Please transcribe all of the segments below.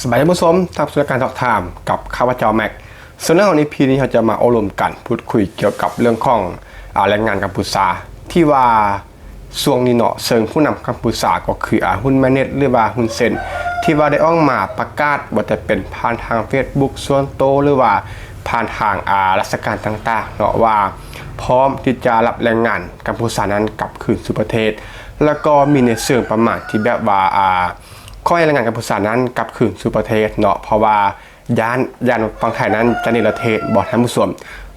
ສະບາຍດີທ່ານຜູ້ຊົມ, ທ່ານຜູ້ຊົມລາຍການສອບຖາມກັບຂ້າພະເຈົ້າແມັກ. ເຊິ່ງໃນ EP ນີ້ເຮົາຈະມາໂອ້ລົມກັນ ພູດຄຸຍກ່ຽວກັບເລື່ອງຂອງ ອາ ແຮງງານກຳປູເຈຍ ທີ່ວ່າຊ່ວງນີ້ເນາະ ເຊິ່ງຜູ້ນຳກຳປູເຈຍກໍຄື ອາ ຮຸນ ແມເນັດ ຫຼືວ່າ ຮຸນເຊນ ທີ່ວ່າໄດ້ອອກມາປະກາດ ບໍ່ວ່າຈະເປັນຜ່ານທາງເຟສບຸກສ່ວນໂຕ ຫຼືວ່າຜ່ານທາງ ອາ ລາຊະການຕ່າງໆເນາະ ວ່າພ້ອມທີ່ຈະຮັບແຮງງານກຳປູເຈຍນັ້ນກັບຄືນສູ່ປະເທດ ແລ້ວກໍມີໃນເຊີງປະມານທີ່ແບບວ່າ ອາ ຂໍໃຫ້ແຮງງານກຳປູເຈຍນັ້ນກັບຄືນສູ່ປະເທດເນາະ ເພາະວ່າຢ້ານ ຢ້ານຝັ່ງໄທນັ້ນຈະເນລະເທດບໍທ່ານຜູ້ຊົມ.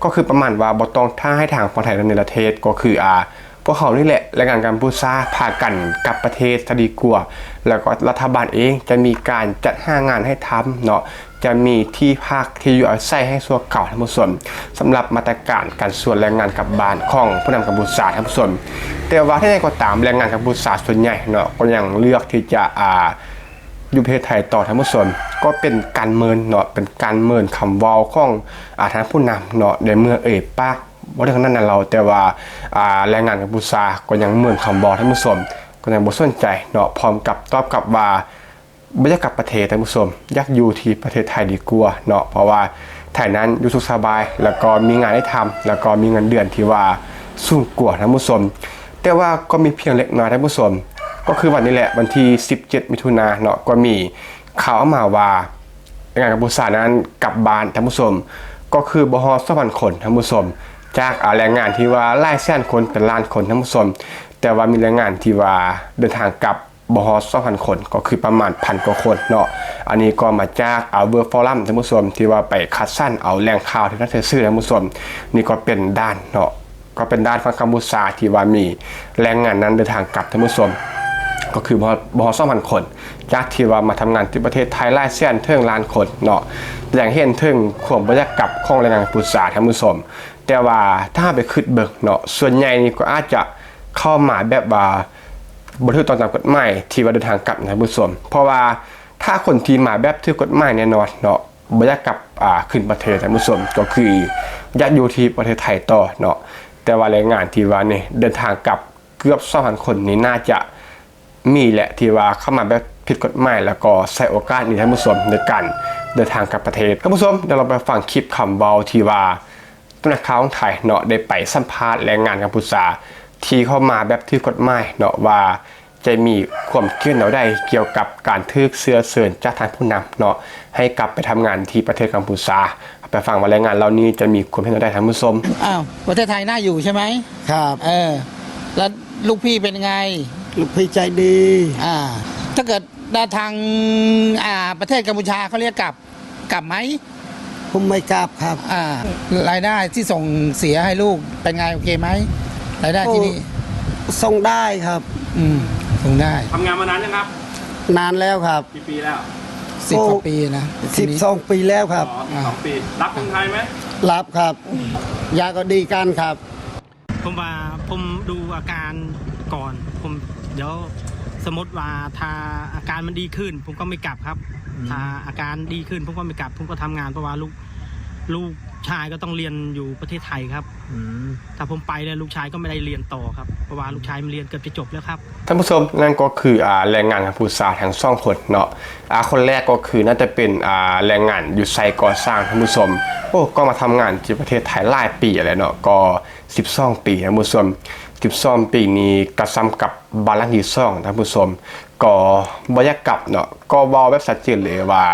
ກໍຄືປະມານວ່າບໍ່ຕ້ອງຖ້າໃຫ້ທາງຝັ່ງໄທນັ້ນເນລະເທດ ກໍຄື ອາ ພວກເຮົານີ້ແຫຼະ ແຮງງານກຳປູເຈຍ ພາກັນກັບປະເທດຊະດີກວ່າ ແລ້ວກໍລັດຖະບານເອງຈະມີການຈັດຫາງານໃຫ້ທຳເນາະ ຈະມີທີ່ພັກທີ່ຢູ່ອາໄສໃຫ້ຊົ່ວຄາວທ່ານຜູ້ຊົມ. ສຳລັບມາດຕະການການຊວນແຮງງານກັບບ້ານຂອງຜູ້ນຳກຳປູເຈຍທ່ານຜູ້ຊົມ ແຕ່ວ່າເຖິງຢ່າງໃດກໍຕາມ ແຮງງານກຳປູເຈຍສ່ວນໃຫຍ່ເນາະ ກໍຍັງເລືອກທີ່ຈະ ອາ ຢູ່ປະເທດໄທຕໍ່ທ່ານຜູ້ຊົມ. ກໍເປັນການເມີນເນາະ ເປັນການເມີນຄຳເວົ້າຂອງ ອາ ທ່ານຜູ້ນຳເນາະ ໃນເມື່ອເອີ່ຍປາກບໍ່ເຖິງນັ້ນນະລາວ ແຕ່ວ່າ ອາ ແຮງງານກຳປູເຈຍກໍຍັງເມີນຄຳເວົ້າທ່ານຜູ້ຊົມ ກໍຍັງບໍ່ສົນໃຈເນາະ ພ້ອມກັບຕອບກັບວ່າ ບໍ່ຢາກກັບປະເທດທ່ານຜູ້ຊົມ ຢາກຢູ່ທີ່ປະເທດໄທດີກວ່າເນາະ ເພາະວ່າໄທນັ້ນຢູ່ສຸກສະບາຍ ແລ້ວກໍມີງານໃຫ້ທຳ ແລ້ວກໍມີເງິນເດືອນທີ່ວ່າສູງກວ່າທ່ານຜູ້ຊົມ. ແຕ່ວ່າກໍມີພຽງເລັກນ້ອຍທ່ານຜູ້ຊົມ ກໍຄືວັນນີ້ແຫຼະ ວັນທີສິບເຈັດ ມິຖຸນາເນາະ ກໍມີຂ່າວອອກມາວ່າ ແຮງງານກຳປູເຈຍນັ້ນກັບບ້ານທ່ານຜູ້ຊົມ ກໍຄືບໍ່ຮອດສອງພັນຄົນທ່ານຜູ້ຊົມ ຈາກ ອາ ແຮງງານທີ່ວ່າຫຼາຍແສນຄົນ ເປັນລ້ານຄົນທ່ານຜູ້ຊົມ ແຕ່ວ່າມີແຮງງານທີ່ວ່າເດີນທາງກັບ ບໍ່ຮອດສອງພັນຄົນ ກໍຄືປະມານພັນກວ່າຄົນເນາະ. ອັນນີ້ກໍມາຈາກ ອາ Work Forum ທ່ານຜູ້ຊົມ ທີ່ວ່າໄປຄັດສັນເອົາແຫຼ່ງຂ່າວທີ່ໜ້າເຊື່ອຖືທ່ານຜູ້ຊົມ. ນີ້ກໍເປັນດ່ານເນາະ ກໍເປັນດ່ານຝັ່ງກຳປູເຈຍທີ່ວ່າມີແຮງງານນັ້ນເດີນທາງກັບທ່ານຜູ້ຊົມ ກໍຄືບໍ່ຮອດ ບໍ່ຮອດສອງພັນຄົນ ຈາກທີ່ວ່າມາທຳງານທີ່ປະເທດໄທຫຼາຍແສນເຖິງລ້ານຄົນເນາະ ແສດງເຫັນເຖິງຄວາມບໍ່ຢາກກັບຂອງແຮງງານກຳປູເຈຍທ່ານຜູ້ຊົມ. ແຕ່ວ່າຖ້າເຮົາໄປຄິດເບິ່ງເນາະ ສ່ວນໃຫຍ່ນີ້ກໍອາດຈະເຂົ້າມາແບບວ່າ ບໍ່ຖືກຕ້ອງຕາມກົດໝາຍທີ່ວ່າເດີນທາງກັບນະທ່ານຜູ້ຊົມ ເພາະວ່າຖ້າຄົນທີ່ມາແບບຖືກກົດໝາຍແນ່ນອນເນາະ ບໍ່ຢາກກັບ ອາ ຄືນປະເທດທ່ານຜູ້ຊົມ ກໍຄືຢາກຢູ່ທີ່ປະເທດໄທຕໍ່ເນາະ. ແຕ່ວ່າແຮງງານທີ່ວ່ານີ້ເດີນທາງກັບເກືອບສອງພັນຄົນນີ້ ໜ້າຈະມີແຫຼະທີ່ວ່າເຂົ້າມາແບບຜິດກົດໝາຍ ແລ້ວກໍໃຊ້ໂອກາດນີ້ທ່ານຜູ້ຊົມ ໃນການເດີນທາງກັບປະເທດ. ທ່ານຜູ້ຊົມ ດຽວເຮົາໄປຟັງຄລິບຄຳເວົ້າທີ່ວ່າ ສຳນັກຂ່າວຂອງໄທເນາະ ໄດ້ໄປສຳພາດແຮງງານກຳປູເຈຍທີ່ເຂົ້າມາແບບຖືກກົດໝາຍເນາະ ວ່າຈະມີຄວາມຄິດເຫັນແນວໃດກ່ຽວກັບການຖືກເຊື້ອເຊີນຈາກທ່ານຜູ້ນຳເນາະ ໃຫ້ກັບໄປທຳງານທີ່ປະເທດກຳປູເຈຍ. ໄປຟັງວ່າແຮງງານເຫຼົ່ານີ້ຈະມີຄວາມເຫັນແນວໃດທ່ານຜູ້ຊົມ. ອ້າວ ປະເທດໄທໜ້າຢູ່ໃຊ່ໄໝ? ครับ ເອີ ແລ້ວລູກພີ່ເປັນໄງ? ລູກພີ່ໃຈດີ. ອ່າ ຖ້າເກີດວ່າທາງ ອ່າ ປະເທດກຳປູເຈຍເຂົາຮຽກກັບ ກັບໄໝ? ຜົມໄມ່ກັບຄັບ. ອ່າ ລາຍໄດ້ທີ່ສົ່ງເສຍໃຫ້ລູກເປັນໄງ ໂອເຄໄໝ? ລາຍໄດ້ທີ່ນີ້ ກໍສົ່ງໄດ້ຄັບ. ອືມ ສົ່ງໄດ້. ทำงานมานานยังครับ? ນານແລ້ວຄັບ. กี่ปีแล้ว? ສິບກວ່າປີນະ. ສິບສອງປີແລ້ວຄັບ. ອໍ ສິບສອງປີ. รักเมืองไทยไหม? ລັກຄັບ. ຢາກກໍດີກັນຄັບ. ผมว่าผมดูอาการก่อน ผม เดี๋ยวสมมติว่าถ้าอาการมันดีขึ้น ผมก็ไม่กลับครับ. อืม ถ้าอาการดีขึ้น ผมก็ไม่กลับ ผมก็ทำงาน เพราะว่าลูก ลูกชายก็ต้องเรียนอยู่ประเทศไทยครับ. อืม ถ้าผมไปเนี่ย ลูกชายก็ไม่ได้เรียนต่อครับ เพราะว่าลูกชายมันเรียนเกือบจะจบแล้วครับ. ທ່ານຜູ້ຊົມ ນັ້ນກໍຄື ອາ ແຮງງານກຳປູເຈຍທັງສອງຄົນເນາະ. ອາ ຄົນແລກກໍຄືໜ້າຈະເປັນ ອາ ແຮງງານຢູ່ໄຊກໍ່ສ້າງ ທ່ານຜູ້ຊົມ. ໂອ້ ກໍມາທຳງານທີ່ປະເທດໄທຫຼາຍປີແລ້ວເນາະ ກໍ ສິບສອງປີ ທ່ານຜູ້ຊົມ. ສິບສອງປີນີ້ກໍສ່ຳກັບບ້ານຫຼັງທີສອງ ທ່ານຜູ້ຊົມ ກໍບໍ່ຢາກກັບເນາະ. ກໍເວົ້າແບບຊັດເຈນເລີຍວ່າ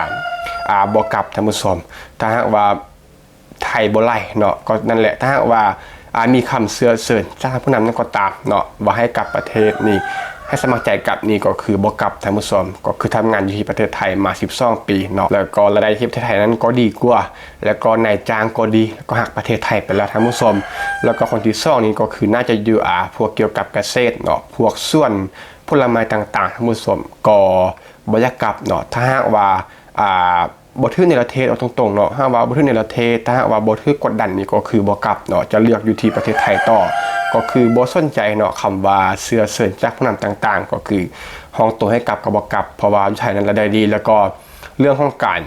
ອາ ບໍ່ກັບ ທ່ານຜູ້ຊົມ. ຖ້າຫາກວ່າໄທບໍ່ໄລ່ເນາະ ກໍນັ້ນແຫຼະ ຖ້າຫາກວ່າ ອາ ມີຄຳເຊື້ອເຊີນຈາກຜູ້ນຳນັ້ນກໍຕາມເນາະ ວ່າໃຫ້ກັບປະເທດນີ້ ໃຫ້ສະໝັກໃຈກັບນີ້ ກໍຄືບໍ່ກັບ ທ່ານຜູ້ຊົມ. ກໍຄືທຳງານຢູ່ທີ່ປະເທດໄທມາສິບສອງປີເນາະ ແລ້ວກໍລາຍໄດ້ທີ່ປະເທດໄທນັ້ນກໍດີກວ່າ ແລ້ວກໍນາຍຈ້າງກໍດີ ແລ້ວກໍຮັກປະເທດໄທໄປແລ້ວ ທ່ານຜູ້ຊົມ. ແລ້ວກໍຄົນທີສອງນີ້ກໍຄືໜ້າຈະຢູ່ ອາ ພວກກ່ຽວກັບກະເສດເນາະ ພວກສວນຜົນລະໄມ້ຕ່າງໆ ທ່ານຜູ້ຊົມ ກໍບໍ່ຢາກກັບເນາະ. ຖ້າຫາກວ່າ ອາ ບໍ່ຖືກເນລະເທດ ເວົ້າຕົງໆເນາະ ຫາກວ່າບໍ່ຖືກເນລະເທດ ຖ້າຫາກວ່າບໍ່ຖືກກົດດັນນີ້ ກໍຄືບໍ່ກັບເນາະ ຈະເລືອກຢູ່ທີ່ປະເທດໄທຕໍ່ ກໍຄືບໍ່ສົນໃຈເນາະ ຄຳວ່າເຊື້ອເຊີນຈາກຜູ້ນຳຕ່າງໆ ກໍຄືຮ້ອງໂຕໃຫ້ກັບກໍບໍ່ກັບ ເພາະວ່າຢູ່ໄທນັ້ນລາຍໄດ້ດີ ແລ້ວກໍ ເລື່ອງຂອງການ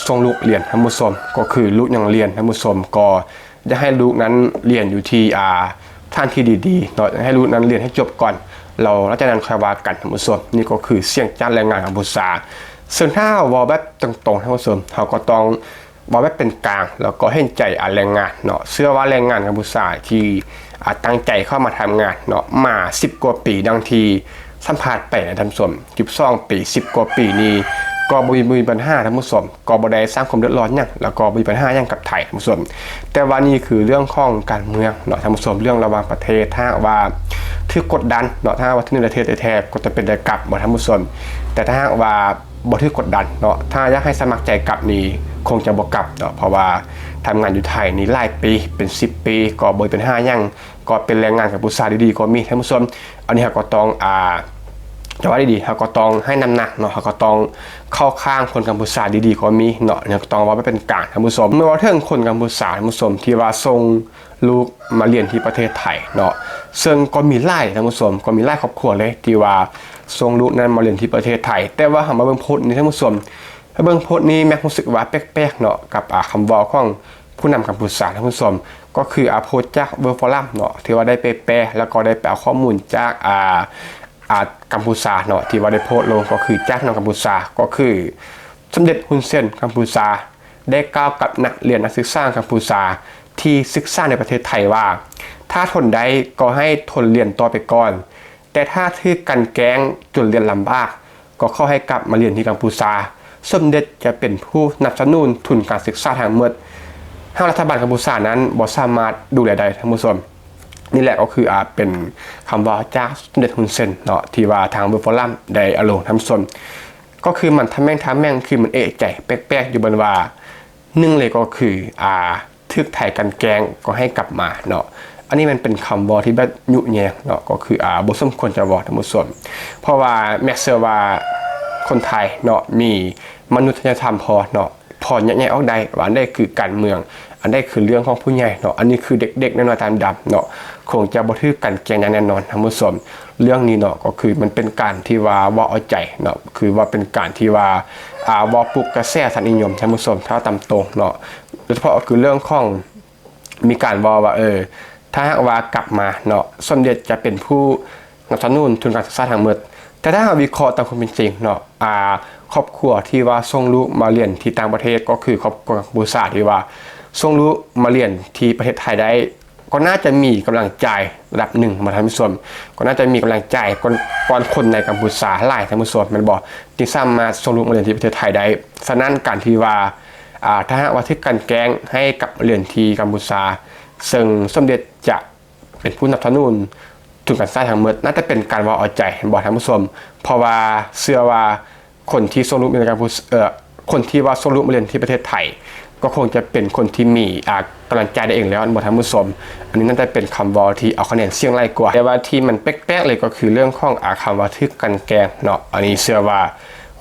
ສົ່ງລູກຮຽນ ທ່ານຜູ້ຊົມ ກໍຄືລູກຍັງຮຽນ ທ່ານຜູ້ຊົມ ກໍຢາກໃຫ້ລູກນັ້ນຮຽນຢູ່ທີ່ ອາ ສະຖານທີ່ດີໆເນາະ ຢາກໃຫ້ລູກນັ້ນຮຽນໃຫ້ຈົບກ່ອນ ແລ້ວຫຼັງຈາກນັ້ນຄ່ອຍວ່າກັນ ທ່ານຜູ້ຊົມ. ນີ້ກໍຄືສຽງຈາກແຮງງານກຳປູເຈຍ ເຊິ່ງຖ້າເຮົາເວົ້າແບບຕົງໆ ທ່ານຜູ້ຊົມ ເຮົາກໍຕ້ອງເວົ້າແບບເປັນກາງ ແລ້ວກໍເຫັນໃຈ ອາ ແຮງງານເນາະ. ເຊື່ອວ່າແຮງງານກຳປູເຈຍທີ່ ອາ ຕັ້ງໃຈເຂົ້າມາທຳງານເນາະ ມາສິບກວ່າປີ ດັ່ງທີ່ສຳພາດໄປນະທ່ານຜູ້ຊົມ ສິບສອງປີ ສິບກວ່າປີນີ້ ກໍບໍ່ມີ ບໍ່ມີບັນຫາທ່ານຜູ້ຊົມ ກໍບໍ່ໄດ້ສ້າງຄວາມເດືອດຮ້ອນຫຍັງ ແລ້ວກໍບໍ່ມີບັນຫາຫຍັງກັບໄທທ່ານຜູ້ຊົມ. ແຕ່ວ່ານີ້ຄືເລື່ອງຂອງການເມືອງເນາະທ່ານຜູ້ຊົມ ເລື່ອງລະຫວ່າງປະເທດ. ຖ້າຫາກວ່າຖືກກົດດັນເນາະ ຖ້າຫາກວ່າຖືກໃນປະເທດແທ້ໆ ກໍຈະເປັນໄດ້ກັບບໍ່ທ່ານຜູ້ຊົມ. ແຕ່ຖ້າຫາກວ່າບໍ່ຖືກກົດດັນເນາະ ຖ້າຢາກໃຫ້ສະໝັກໃຈກັບນີ້ ຄົງຈະບໍ່ກັບເນາະ ເພາະວ່າທຳງານຢູ່ໄທນີ້ຫຼາຍປີ ເປັນສິບປີ ກໍບໍ່ມີບັນຫາຫຍັງ ກໍເປັນແຮງງານກຳປູເຈຍດີໆ ກໍມີທ່ານຜູ້ຊົມ. ອັນນີ້ເຮົາກໍຕ້ອງ ອາ ຈະວ່າດີໆ ເຮົາກໍຕ້ອງໃຫ້ນ້ຳໜັກເນາະ ເຮົາກໍຕ້ອງເຂົ້າຂ້າງຄົນກຳປູເຈຍດີໆ ກໍມີເນາະ. ອັນນີ້ເຮົາກໍຕ້ອງເວົ້າແບບເປັນກາງທ່ານຜູ້ຊົມ. ເມື່ອເວົ້າເຖິງຄົນກຳປູເຈຍທ່ານຜູ້ຊົມ ທີ່ວ່າສົ່ງລູກມາຮຽນທີ່ປະເທດໄທເນາະ ເຊິ່ງກໍມີຫຼາຍທ່ານຜູ້ຊົມ ກໍມີຫຼາຍຄອບຄົວເລີຍ ທີ່ວ່າສົ່ງລູກນັ້ນມາຮຽນທີ່ປະເທດໄທ. ແຕ່ວ່າເຮົາມາເບິ່ງໂພສນີ້ທ່ານຜູ້ຊົມ ມາເບິ່ງໂພສນີ້ ແມັກຮູ້ສຶກວ່າແປກໆເນາະ ກັບ ອາ ຄຳເວົ້າຂອງຜູ້ນຳກຳປູເຈຍທ່ານຜູ້ຊົມ ກໍຄື ອາ ໂພສຈາກ World Forum ເນາະ ທີ່ວ່າໄດ້ໄປແປ ແລ້ວກໍໄດ້ໄປເອົາຂໍ້ມູນຈາກ ອາ ອາ ກຳປູເຈຍເນາະ ທີ່ວ່າໄດ້ໂພສລົງ ກໍຄືຈາກນຳກຳປູເຈຍ ກໍຄືສົມເດັດ ຮຸນເຊນ ກຳປູເຈຍ ໄດ້ກ່າວກັບນັກຮຽນນັກສຶກສາກຳປູເຈຍທີ່ສຶກສາໃນປະເທດໄທວ່າ ຖ້າທົນໄດ້ກໍໃຫ້ທົນຮຽນຕໍ່ໄປກ່ອນ ແຕ່ຖ້າຖືກກັ່ນແກງຈົນຮຽນລຳບາກ ກໍຂໍໃຫ້ກັບມາຮຽນທີ່ກຳປູເຈຍ ສົມເດັດຈະເປັນຜູ້ສະໜັບສະໜູນທຶນການສຶກສາທັງໝົດ ຫາກລັດຖະບານກຳປູເຈຍນັ້ນບໍ່ສາມາດດູແລໄດ້ທ່ານຜູ້ຊົມ. ນີ້ແຫຼະກໍຄື ອາ ເປັນຄຳເວົ້າຈາກສົມເດັດ ຮຸນເຊນເນາະ ທີ່ວ່າທາງ World Forum ໄດ້ເອົາລົງທ່ານຜູ້ຊົມ. ກໍຄືມັນທະແມ່ງທະແມ່ງ ຄືມັນເອະໃຈແປກໆຢູ່ເບິ່ງວ່າ ໜຶ່ງເລີຍກໍຄື ອາ ຖືກໄທກັ່ນແກງກໍໃຫ້ກັບມາເນາະ. ອັນນີ້ມັນເປັນຄຳເວົ້າທີ່ແບບຍຸແຍງເນາະ ກໍຄື ອາ ບໍ່ສົມຄວນຈະເວົ້າທ່ານຜູ້ຊົມ ເພາະວ່າແມັກເຊື່ອວ່າຄົນໄທເນາະ ມີມະນຸດທະຍະທຳພໍເນາະ ພໍແຍກແຍະອອກໄດ້ວ່າອັນໃດຄືການເມືອງ ອັນໃດຄືເລື່ອງຂອງຜູ້ໃຫຍ່ເນາະ ອັນນີ້ຄືເດັກໆນ້ອຍໆຕາດຳເນາະ ຄົງຈະບໍ່ຖືກກັ່ນແກງຢ່າງແນ່ນອນທ່ານຜູ້ຊົມ. ເລື່ອງນີ້ເນາະ ກໍຄືມັນເປັນການທີ່ວ່າເວົ້າເອົາໃຈເນາະ ຄືວ່າເປັນການທີ່ວ່າ ອາ ເວົ້າປຸກກະແສທາດນິຍົມທ່ານຜູ້ຊົມ ຖ້າຕາມຕົງເນາະ. ໂດຍສະເພາະຄືເລື່ອງຂອງ ມີການເວົ້າວ່າ ເອີ ຖ້າຫາກວ່າກັບມາເນາະ ສົມເດັດຈະເປັນຜູ້ສະໜັບສະໜູນທຶນການສຶກສາທັງໝົດ. ແຕ່ຖ້າເຮົາວິເຄາະຕາມຄວາມເປັນຈິງເນາະ ອາ ຄອບຄົວທີ່ວ່າສົ່ງລູກມາຮຽນທີ່ຕ່າງປະເທດ ກໍຄືຄອບຄົວກຳປູເຈຍທີ່ວ່າສົ່ງລູກມາຮຽນທີ່ປະເທດໄທໄດ້ ກໍໜ້າຈະມີກຳລັງຈ່າຍລະດັບໜຶ່ງມາທ່ານຜູ້ຊົມ ກໍໜ້າຈະມີກຳລັງຈ່າຍກ່ອນ ກ່ອນຄົນໃນກຳປູເຈຍຫຼາຍທ່ານຜູ້ຊົມ ແມ່ນບໍ່? ຈຶ່ງສາມາດສົ່ງລູກມາຮຽນທີ່ປະເທດໄທໄດ້. ສະນັ້ນການທີ່ວ່າ ອາ ຖ້າຫາກວ່າຖືກກັ່ນແກງໃຫ້ກັບມາຮຽນທີ່ກຳປູເຈຍ ເຊິ່ງສົມເດັດຈະເປັນຜູ້ສະໜັບສະໜູນທຶນການສຶກສາທັງໝົດ ໜ້າຈະເປັນການເວົ້າເອົາໃຈ ແມ່ນບໍ່ທ່ານຜູ້ຊົມ? ເພາະວ່າເຊື່ອວ່າຄົນທີ່ສົ່ງລູກມາຮຽນກຳປູ ເອີ ຄົນທີ່ວ່າສົ່ງລູກມາຮຽນທີ່ປະເທດໄທ ກໍຄົງຈະເປັນຄົນທີ່ມີ ອາ ກຳລັງຈ່າຍໄດ້ເອງແລ້ວ ແມ່ນບໍ່ທ່ານຜູ້ຊົມ? ອັນນີ້ໜ້າຈະເປັນຄຳເວົ້າທີ່ເອົາຄະແນນສຽງຫຼາຍກວ່າ. ແຕ່ວ່າທີ່ມັນແປກໆເລີຍກໍຄືເລື່ອງຂອງ ອາ ຄຳວ່າຖືກກັ່ນແກງເນາະ ອັນນີ້ເຊື່ອວ່າ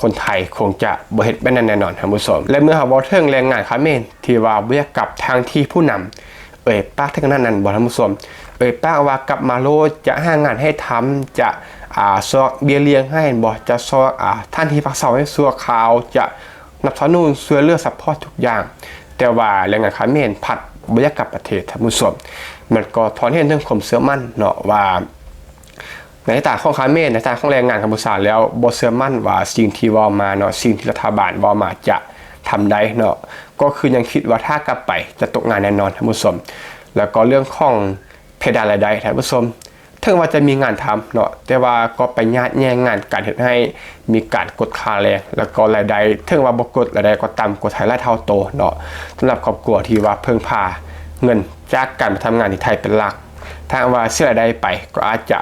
ຄົນໄທຄົງຈະບໍ່ເຮັດແບບນັ້ນແນ່ນອນທ່ານຜູ້ຊົມ. ແລະ ເມື່ອເຮົາເວົ້າເຖິງແຮງງານຂະເໝນ ທີ່ວ່າບໍ່ຢາກກັບ ທັງທີ່ຜູ້ນຳເອີ່ຍປາກເຖິງຂະໜາດນັ້ນບໍ່ທ່ານຜູ້ຊົມ? ເອີ່ຍປາກວ່າກັບມາໂລດ ຈະຫາງານໃຫ້ທຳ ຈະ ອາ ຊອກເບ້ຍລ້ຽງໃຫ້ແມ່ນບໍ່? ຈະຊອກ ອາ ສະຖານທີ່ພັກເຊົາໃຫ້ຊົ່ວຄາວ ຈະສະໜັບສະໜູນຊ່ວຍເຫຼືອຊັບພອດທຸກຢ່າງ. ແຕ່ວ່າແຮງງານຂະເໝນພັດບໍ່ຢາກກັບປະເທດທ່ານຜູ້ຊົມ. ມັນກໍສະທ້ອນໃຫ້ເຫັນເຖິງຄວາມເຊື່ອໝັ້ນເນາະວ່າ ໃນສາຍຕາຂອງຂະເໝນ ໃນສາຍຕາຂອງແຮງງານກຳປູເຈຍແລ້ວ ບໍ່ເຊື່ອໝັ້ນວ່າສິ່ງທີ່ເວົ້າມາເນາະ ສິ່ງທີ່ລັດຖະບານເວົ້າມາຈະທຳໄດ້ເນາະ ກໍຄືຍັງຄິດວ່າຖ້າກັບໄປຈະຕົກງານແນ່ນອນທ່ານຜູ້ຊົມ. ແລ້ວກໍເລື່ອງຂອງເພດານລາຍໄດ້ທ່ານຜູ້ຊົມ ເຖິງວ່າຈະມີງານທຳເນາະ ແຕ່ວ່າກໍໄປຍາດແຍ່ງງານການເຮັດໃຫ້ມີການກົດຄ່າແຮງ ແລ້ວກໍລາຍໄດ້ ເຖິງວ່າບໍ່ກົດ ລາຍໄດ້ກໍຕ່ຳກວ່າໄທຫຼາຍເທົ່າໂຕເນາະ. ສຳລັບຄອບຄົວທີ່ວ່າເພິ່ງພາເງິນຈາກການມາທຳງານທີ່ໄທເປັນຫຼັກ ຖ້າຫາກວ່າເສຍລາຍໄດ້ໄປ ກໍອາດຈະ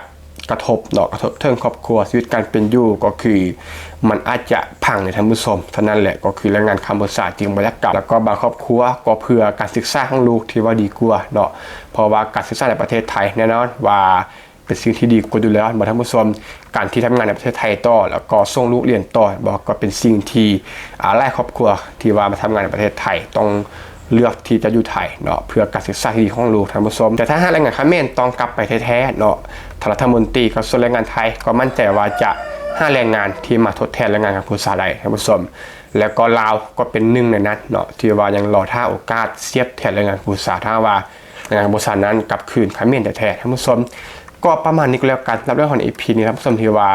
ກະທົບເນາະ ກະທົບເຖິງຄອບຄົວ ຊີວິດການເປັນຢູ່ ກໍຄືມັນອາດຈະພັງເລີຍທ່ານຜູ້ຊົມ. ສະນັ້ນແຫຼະ ກໍຄືແຮງງານກຳປູເຈຍຈຶ່ງບໍ່ຢາກກັບ ແລ້ວກໍບາງຄອບຄົວກໍເພື່ອການສຶກສາຂອງລູກທີ່ວ່າດີກວ່າເນາະ ເພາະວ່າການສຶກສາໃນປະເທດໄທແນ່ນອນວ່າເປັນສິ່ງທີ່ດີກວ່າຢູ່ແລ້ວ ແມ່ນບໍ່ທ່ານຜູ້ຊົມ? ການທີ່ທຳງານໃນປະເທດໄທຕໍ່ ແລ້ວກໍສົ່ງລູກຮຽນຕໍ່ ແມ່ນບໍ່ ກໍເປັນສິ່ງທີ່ ອາ ຫຼາຍຄອບຄົວທີ່ວ່າມາທຳງານໃນປະເທດໄທຕ້ອງ ເລືອກທີ່ຈະຢູ່ໄທເນາະ ເພື່ອການສຶກສາທີ່ດີຂອງລູກທ່ານຜູ້ຊົມ. ແຕ່ຖ້າຫາກແຮງງານຂະເໝນຕ້ອງກັບໄປແທ້ໆເນາະ ທ່ານລັດຖະມົນຕີກະຊວງແຮງງານໄທກໍໝັ້ນໃຈວ່າຈະຫາແຮງງານທີ່ມາທົດແທນແຮງງານກຳປູເຈຍໄດ້ທ່ານຜູ້ຊົມ ແລ້ວກໍລາວກໍເປັນໜຶ່ງໃນນັ້ນເນາະ ທີ່ວ່າຍັງລໍຖ້າໂອກາດສຽບແທນແຮງງານກຳປູເຈຍ ຖ້າວ່າແຮງງານກຳປູເຈຍນັ້ນກັບຄືນຂະເໝນແທ້ໆທ່ານຜູ້ຊົມ. ກໍປະມານນີ້ກໍແລ້ວກັນ ສຳລັບເລື່ອງຂອງ ອີພີ ນີ້ທ່ານຜູ້ຊົມ ທີ່ວ່າ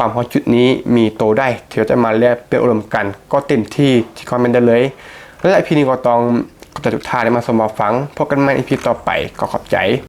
ປ້ຳຮອດຈຸດນີ້ ມີໂຕໃດທີ່ເຮົາຈະມາແລກປ່ຽນອົບຮົມກັນ ກໍເຕັມທີ່ທີ່ຄອມເມັນໄດ້ເລີຍ. ແລະ ອີພີນີ້ກໍຕ້ອງຂອບໃຈທຸກທ່ານທີ່ມາຊົມມາຟັງ. ພົບກັນໃໝ່ອີພີຕໍ່ໄປ. ກໍຂອບໃຈ.